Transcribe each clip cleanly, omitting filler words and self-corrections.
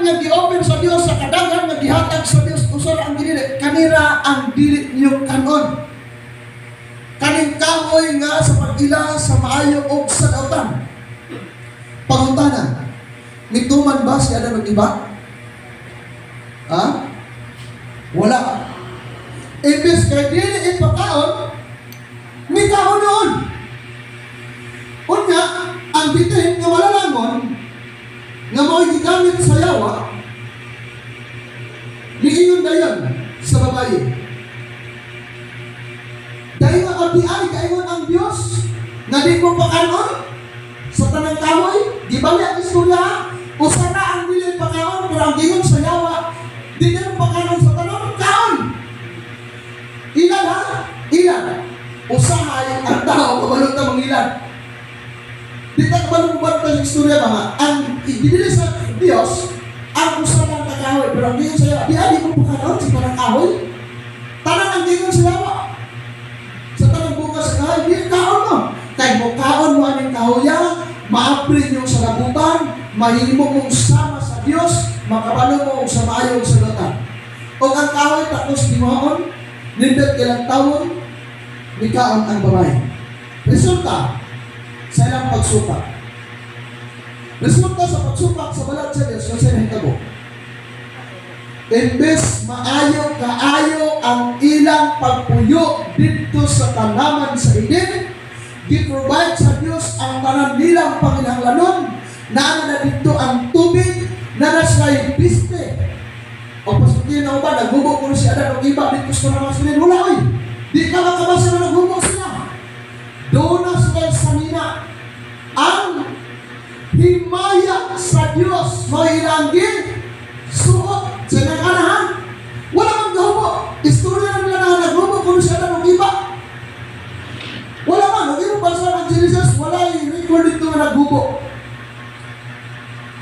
Kadaghan nga gi-offer sa Dios, sa kadaghan nga gihatag sa Dios, usa ra ang ginili: "Kanira ang dili niyo kanon. Kaning kahoy nga sa pag-ila sa maayo og sa dautan." Pangutana, nituman ba si Adan ug Eva? Ha? Wala. Imbes kay dili ipakaon, mikaon noon. Unya, ang bitin nga malalangon, nga mao'y gigamit sa yawa, niingon dayon sa babaye. "Dahil nga abi ay kaingon ang Dios nga di mo pakanon sa tanang kahoy?" Gibali ang istorya. Usa na ang dili pakaon, pero ang gingon sa yawa, di mo pakanon sa tanan, kaon. Ilan ha? Ilan? Usahay ang tao kabalo ta mangilan. Di ta kabalo mo sa istorya ba nga? Ang ginili sa Dios, ang usa lang ka kahoy, pero ang gingon sa yawa, di ay di mo pakanon sa tanang kahoy. Tanan ang gingon sa yawa. Sa tanang bunga sa kahoy, di kaon mo. Kay mo kaon mo aning kahoya, maapri niyo sa labutan, mahimo mong sama sa Dios, makabalo mo og sa maayo ug sa dautan. Og ang kahoy takos tinguhaon, nindot ilang tawon, nikaon ang babae. Resulta sa ilang pagsupak. Resulta sa pagsupak sa balaod sa Dios, kung sa nahitabo. Imbes maayo kaayo ang ilang pagpuyo didto sa tanaman sa Eden, gi-provide sa Dios ang tanan nilang panginahanglanon, naa na didto ang tubig, naa na sila biste. O pasukin na ba, naghubo ko si Adan o Eva didto sa tanaman sa Eden? Wala oy. Di ka makabasa na naghubo sila. Doon na sila sanina. Ang himaya sa Dios mao ilang suot sa ilang kanahan. Wala man gahubo. Istorya na nila na naghubo kung si Adan o Eva. Wala man. Kung imong basa ang Genesis, wala yung record dito nga naghubo.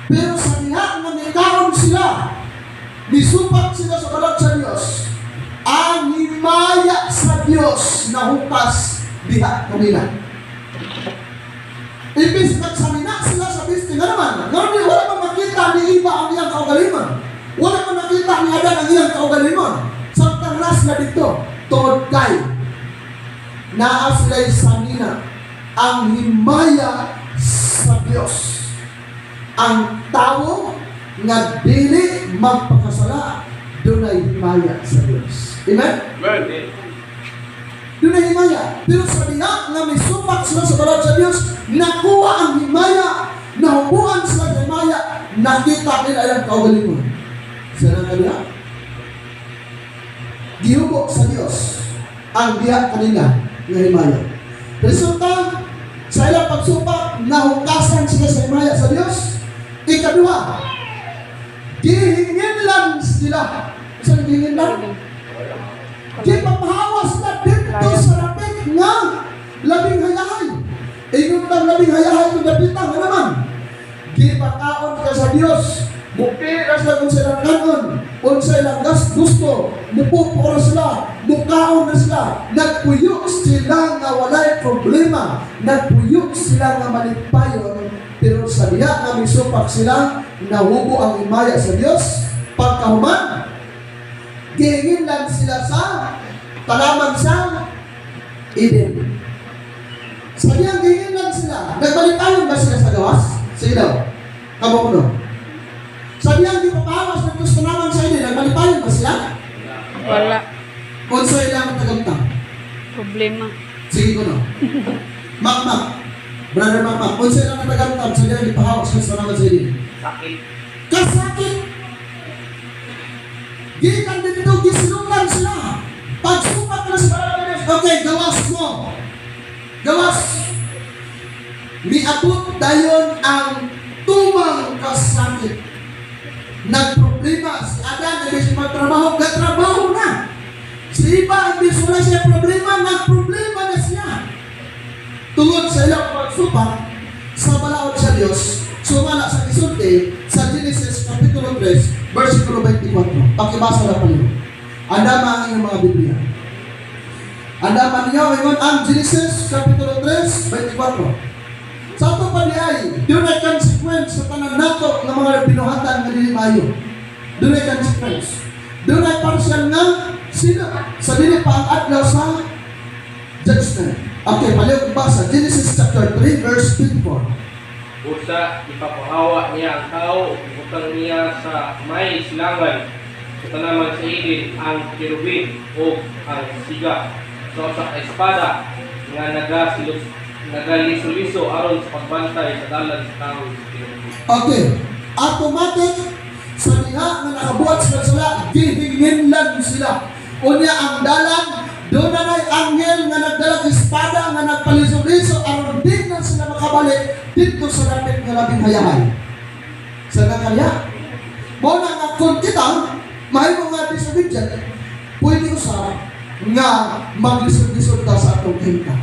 Pero sa diha nga nikaon sila, misupak sila sa balaod sa Dios, ang himaya sa Dios nahukas diha kanila. Imbis nagsamina sila sa biste, nga naman, nga naman, wala man makita ni Eva ang iyang kaugalingon. Wala man nakita ni Adan ang iyang kaugalingon. Samtang na sila dito, tungod kay naa sila'y sanina, ang himaya sa Dios. Ang tao nga dili magpakasala, dunay himaya sa Dios. Amen? Amen. Dunay himaya. Pero sa diha nga misupak sila sa balaod sa Dios, nakuha ang himaya, nahubuan sila sa himaya, nakita nila ilang kaugalingon. Sila nga diha. Gihubo sa Dios ang diha kanila nga himaya. Resulta, sa ilang pagsupak, nahukasan sila sa himaya sa Dios. Ikaduha, gihinginlan sila. Saan gihinginlan? Gipapahawas na dito sa rapik nga labing hayahay. Ingon lang labing hayahay kung dapita nga naman. Gipakaon ka sa Dios. Mupili na sila kung silang kanon. Unsa ilang gas gusto. Mupupo na sila. Mukaon na sila. Nagpuyo sila nga walay problema. Nagpuyo sila nga malipayon. Pero sa diha nga misupak sila, nahubo ang himaya sa Dios. Pagkahuman, gihinginlan sila sa tanaman sa Eden. Sa diyang gihinginlan sila, nagmalipayon ba sila sa gawas? Sige daw. Kamo kuno. Sa diyang gipapahawas ng Diyos tanaman sa Eden, nagmalipayon ba sila? Wala. Unsa ilang tagamtang? Problema. Sige kuno. Makmak. Brother Makmak, unsa ilang tagamtang sa diyang gipahawas ng tanaman sa Eden? Sakit. Kasakit. Gikan dito, gisilutan sila. Pagsupak na sa Diyos, okay, gawas mo. Gawas. Miabot dayon ang tumang kasakit. Nagproblema si Adan, imbes magtrabaho, gatrabaho na. Si Eva, imbes wala siya problema, nagproblema na siya. Tungod sa ilang pagsupak sa balaod sa Dios, sumala sa gisulti sa Genesis Kapitulo 3, versikulo 24. Pakibasa na pala. Andama ang inyong mga Biblia. Andama niyo, ingon ang Genesis Kapitulo 3, 24. Sa ato pa diay, dunay consequence sa tanan nato nga mga binuhatan nga dili maayo. Dunay consequence. Dunay partial nga sila sa dili pa ang adlaw sa judgment. Okay, palihog basa Genesis chapter 3 verse 24. Busa ipapahawa niya ang tao, ibutang niya sa may silangan sa tanaman sa Eden ang kerubin o ang siga sa usa ka espada nga nagaliso-liso aron sa pagbantay sa dalan sa kahoy sa kinabuhi. Okay. Automatic sa diha nga nakabuhat sila sila, gihinginlan sila. Unya ang dalan, doon na na'y anghel nga nagdalag espada nga nagpaliso-liso aron di na sila makabalik dito sa dapit nga labing hayahay. Sa nakaya. Mao na nga kung kita, mahimo nga disobedient, pwede usab nga maglisod-lisod ta sa atong hinta.